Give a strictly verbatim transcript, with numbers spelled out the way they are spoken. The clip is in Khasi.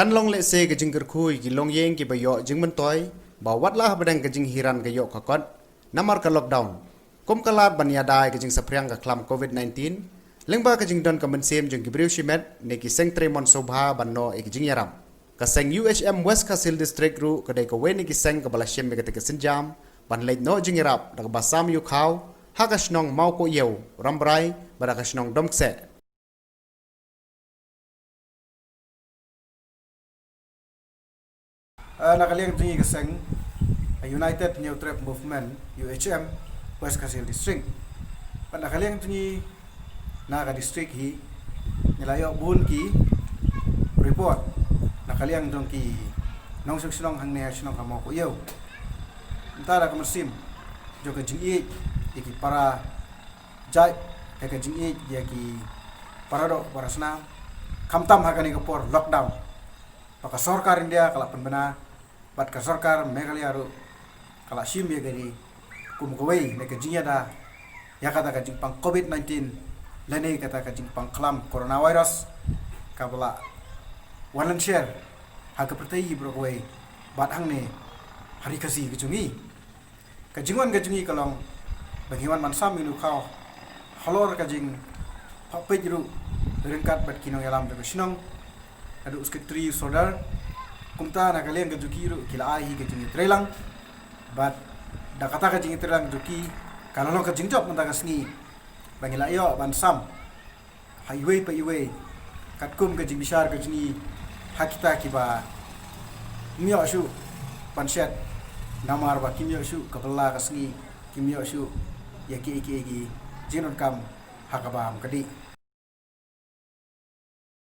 Kan long lehse ka jingkyrkhu ïa ki longïing kiba ïoh jingmyntoi ba wat la hapdeng ka jinghiar ka ïoh ka kot namar ka lockdown, kum ka lad ban ïada ïa ka jingsaphriang ka khlam covid nineteen lyngba ka jingdon ka mynsiem jong ki briew shimet ne ki seng trei mon sngewbha ban noh ïa ka jingïarap. Ka seng U H M West Khasi Hills District ruh ka dei kawei na ki seng kaba la shim ïa kata ka sienjam ban leit noh jingïarap da kaba sam ïa u khaw ha ka shnong Mawkohiew, Rambrai bad ha ka shnong Domkseh. Eh, na ka liang jong ngi ka seng, eh, United Hynñiewtrep Movement, U H M, West Khasi Hills District. Bad na ka liang jong ngi na ka district hi, ngi la ïoh bun ki report na ka liang jong ki nongshong shnong hangne ha shnong ka Mawkohiew. Mynta da ka mynsiem jong ka jingïeit ïa ki para jait, ha ka jingïeit ïa ki para doh para snam, khamtam ha kane ka por lockdown. Ba ka sorkar India ka la pynbna bad ka sorkar Meghalaya ruh ka la shim ïa kane kum kawei na ka jingïada ïa kata ka jingpang covid nineteen lane kata ka jingpang khlam coronavirus kaba la wan lynshar ha ka pyrthei baroh kawei bad hangne ha ri Khasi ka jong ngi. Ka jingwan ka jong ngi ka long ba ngi wan ban sam ïa u khaw halor ka jingpynpeit ruh ryngkat bad ki nongïalam jong ka shnong, haduh u secretary, u sordar. Kumta na ka liang ka jong ki ruh ki la ai hi ka jingïatreilang bad da kata ka jingïatreilang jong ki ka la long ka jingjop mynta ka sngi ba ngi la ïoh ban sam ha iwei pa iwei katkum ka jingbishar ka jong ngi ha kita kiba ym ïoh shuh ban shet namar ba kim ïoh shuh ka bylla ka sngi, kim ïoh shuh ïa kiei kiei ki jingdonkam ha ka bam ka dih.